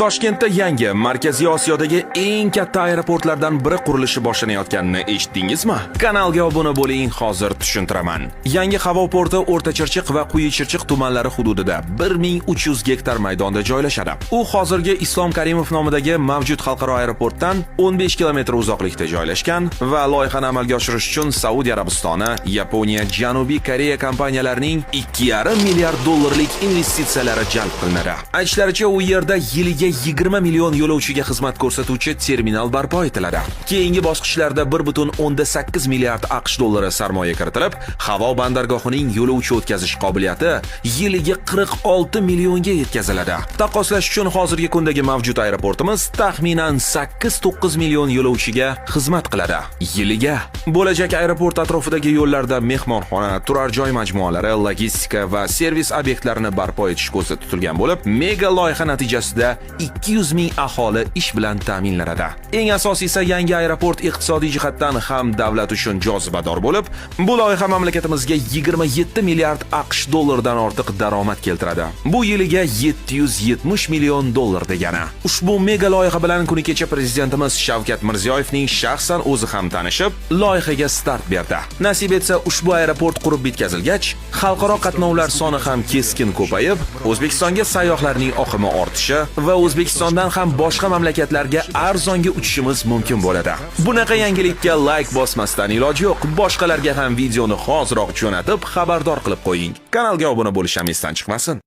Toshkentda yangi, Markaziy Osiyodagi eng katta aeroportlardan biri qurilishi boshlanayotganini eshitdingizmi? Kanalga obuna bo'ling, hozir tushuntiraman. Yangi havo porti O'rta Chirchiq va Quyi Chirchiq tumanlari hududida 1300 gektar maydonda joylashadi. U hozirgi Islom Karimov nomidagi mavjud xalqaro aeroportdan 15 kilometr uzoqlikda joylashgan va loyihani amalga oshirish uchun Saudiya Arabistoni, Yaponiya, Janubiy Koreya kompaniyalarining 2,5 milliard dollarlik investitsiyalari jalb qilinadi. Aytishlaricha, u yerda yiliga 20 million yo'lovchiga xizmat ko'rsatuvchi terminal barpo etiladi. Keyingi bosqichlarda 1,8 milliard AQSh dollari sarmoya kiritilib, havo bandargohining yo'lovchi o'tkazish qobiliyati yiliga 46 millionga yetkaziladi. Taqqoslash uchun, hozirgi kundagi mavjud aeroportimiz taxminan 8-9 million yo'lovchiga xizmat qiladi. Yiliga. Bo'lajak aeroport atrofidagi yo'llarda mehmonxona, turar joy majmualari, logistika va servis obyektlarini barpo etish ko'zda tutilgan bo'lib, mega loyiha natijasida 200 ming aholi ish bilan ta'minlanadi. Eng asosiysi, yangi aeroport iqtisodiy jihatdan ham davlat uchun jozibador bo'lib, bu loyiha mamlakatimizga 27 milliard AQSh dollaridan ortiq daromad keltiradi. Bu yiliga 770 million dollar degani. Ushbu mega loyiha bilan kuni kecha prezidentimiz Shavkat Mirziyoyevning shaxsan o'zi ham tanishib, loyihaga start berdi. Nasib etsa, ushbu aeroport qurib bitkazilgach, xalqaro qatnovlar soni ham keskin ko'payib, O'zbekistonga sayyohlarning oqimi ortishi va O'zbekistondan ham boshqa mamlakatlarga arzonga uchishimiz mumkin bo'ladi. Bunaqa yangilikka layk bosmasdan iloj yo'q. Boshqalarga ham videoni hoziroq jo'natib, xabardor qilib qo'ying. Kanalga obuna bo'lish ham esdan chiqmasin.